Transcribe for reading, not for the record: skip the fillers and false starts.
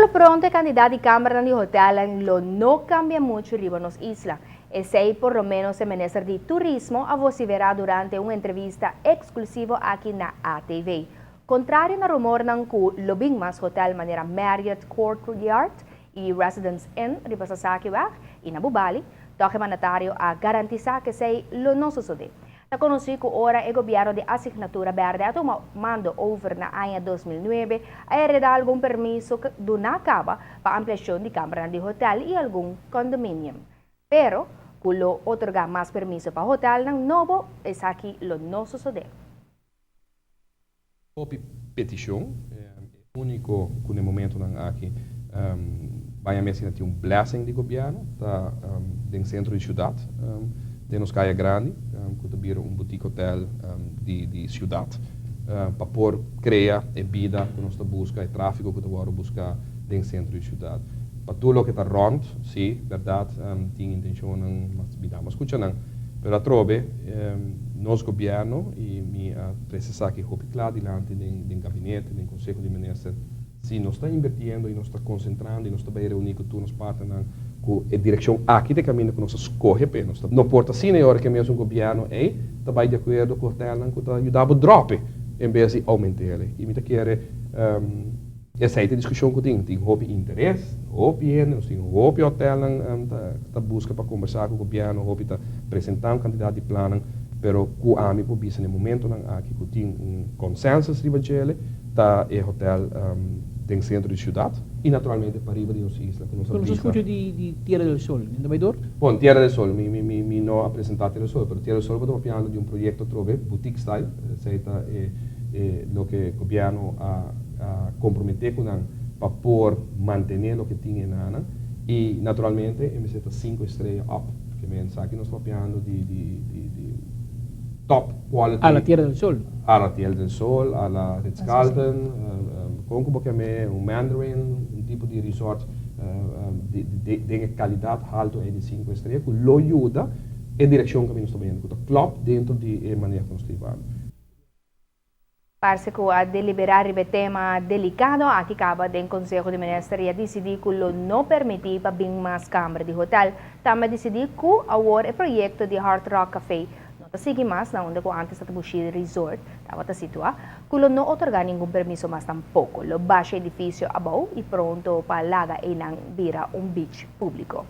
Por lo pronto e kantidat di kambernan di hotelnan lo no kambia muchu riba nos isla. Esei por lo ménos e minister di Turismo a vosiverá durante un entrevista eksklusivo aki na ATV. Kontrario na rumornan ku lo bin mas hotel manera Marriott Courtyard i Residence Inn riba Sasakiweg i na Bubali, tòg e mandatario a garantisá ku esei lo no sosodé. Ta konosí ku ora e gobièrnu di asignatura bèrdè a tuma mando over na aña 2009, a heredá algun permiso duná kaba pa ampliashon di kambernan di hotèl i algun condominium. Pero, ku lo otorgá mas permiso pa hotèlnan nobo, esaki lo no sosodé. Hopi petishon, e úniko ku na e momentunan aki baña mes asina tin un blessing di gobièrnu ta den sentro di siudat, den nos Kaya Grandi, ku ta bira un boutique hotel di siudat pa por krea e bida ku nos ta buska, e tráfiko ku ta wòrdu buská den sentro di siudat. Pa tur loke ta rònt, sí, bèrdat, tin intenshonnan, mas bida mas skucha nan. Pero atrobe, nos gobièrnu, i mi a trese esaki hopi kla dilanti den gabinete, den Konseho di Minister, si nos ta invirtiendo i nos ta konsentrando i nos ta bai reuní ku tur nos partnernan ku e direkshon aki ta e kaminda ku nos a skohe p'e. Nos ta no por ta asina e ora ku e mesun gobièrnu ei ta bai di akuerdo ku hotelnan ku ta yuda bo dròp'e en bes di oument'e. I mi ta kere Esei ta e diskushon ku tin. Tin hopi interes, hopi hende, nos tin hopi hotelnan ta buska pa kombersá ku gobièrnu, hopi ta presentá un kantidat di plannan, pero ku ami por bisa na e momentonan aki ku tin un konsensus riba djele ta e hotel den sentro di siudat i naturalmente pariba di nos isla ku nos a Nos a bisa. skucha di Tierra del Sol, mi ta bai dor? Bon, Tierra del Sol, mi mi mi no a presentá Tierra del Sol, pero Tierra del Sol bo ta papiando di un proyekto atrobe, boutique style, esei ta e e loke gobièrnu a a komprometé ku nan pa por mantené loke tin e nanan i naturalmente e mester ta sinku estrea op. Ke men sa aki nos papiando di di di di top quality. A la Tierra del Sol. A la Tierra del Sol, a la Ritz Carlton, kon ku bo ke mé un Mandarin, un tipo di resort di di den e kalidat haltu ei di sinku estrea ku lo yuda e direkshon kaminda nos ta bayendo ku ta klòp dentro di e manera ku nos ta hibando. Parse ku a deliberá riba e tema delikado aki kaba den Konseho di Minister i a disidí ku lo no permití pa bin mas kamber di hotel. Tambe a disidí ku awor e proyekto di Hard Rock Café no ta sigui mas na unda ku antes ta Bushiri Resort tabata situá, ku lo no otorgá ningun permiso mas tampoko. Lo basha edifisio abou i pronto pa laga einan bira un beach públiko.